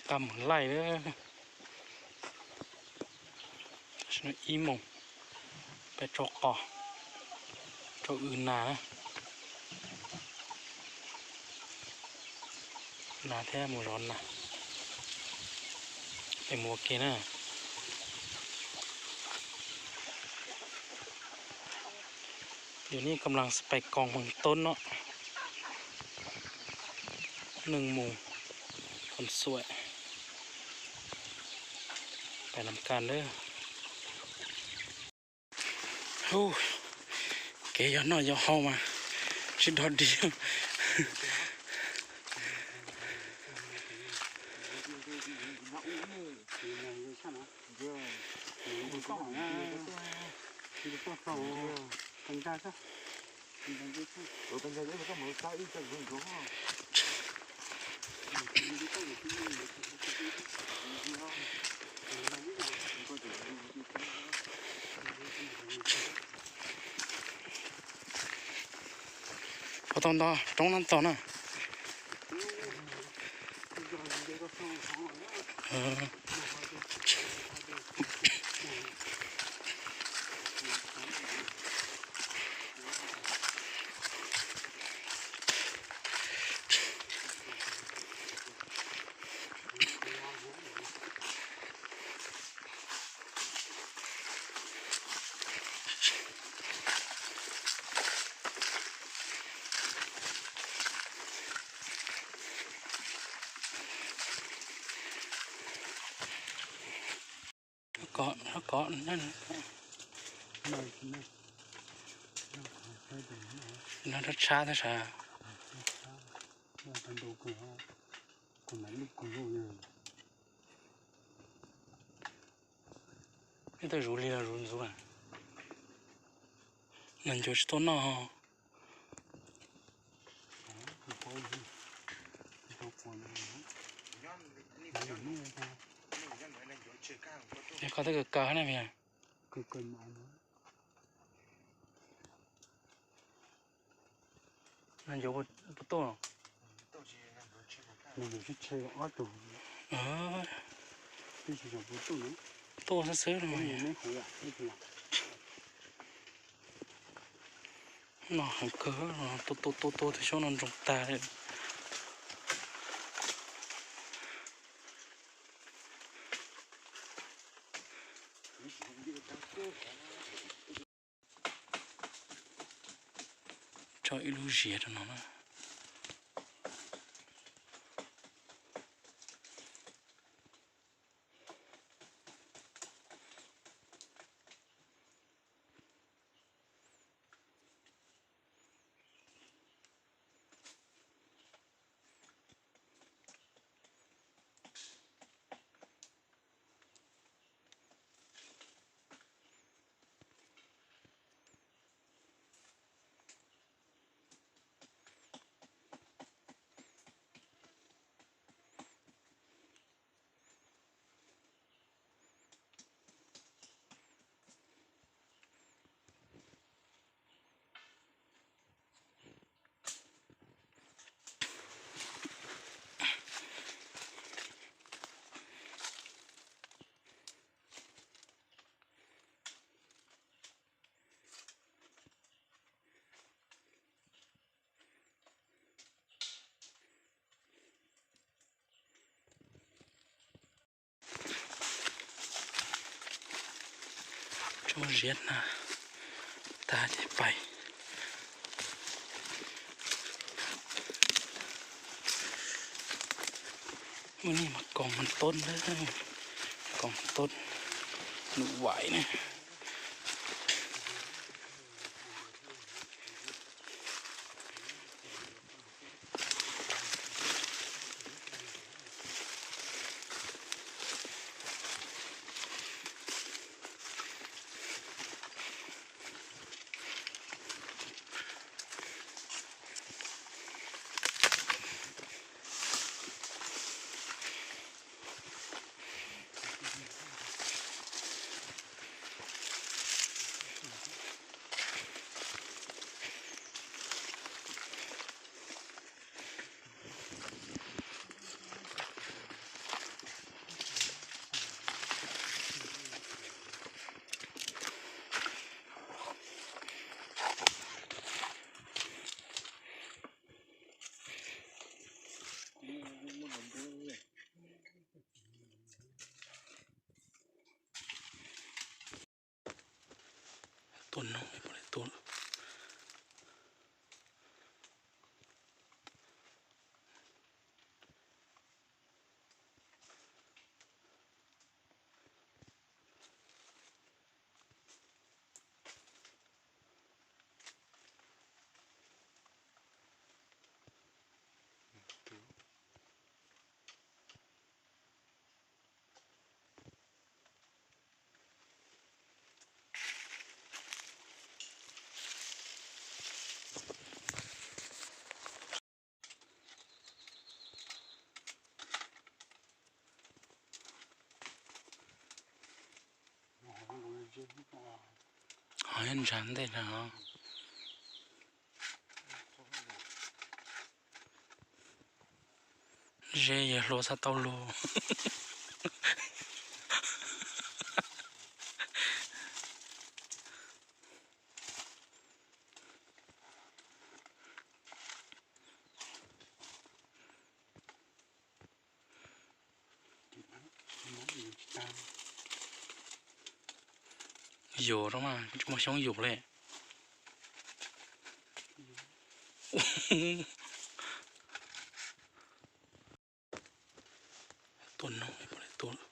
Qab mus laij lawm. Ib moos peb tso qos, tso w nas na. Nas thiab mus zov nas, peb mus ua ke na. Yus nej kab laas pais koos meej toob no, neeg mus koom xuam, pais lam kas lawm. Kev yog noj yog haus mas sib dog dig. Puas tau nto roob no tau na? Kov, kov, no rab tshab tab sav. Neb tuaj zuv li los zuv ntxuv, neeg ncuav tsis tuaj noj. Koj twb kawg kawg na vim. Neeg ncuav puas tuaj? Neeg ncuav sib tshe ob tug. Twb tsis tau puas tuaj. Tuaj xwb xwb no. Noj heev kawg, tuaj tuaj tuaj tuaj twb xyoob no ntsoog tag li. Tso ib lub ziav rau no na. Tso ziav na, tag ces pais. Mus ni mas koom mas tod, koom tod, num vais ne. Tua noog, tua. Ho nyob ntsa ntej na. Ze yawg hluas txhaj tau lug. Yus rau mas tsis muaj xyoob yus li. Tua noog, tua.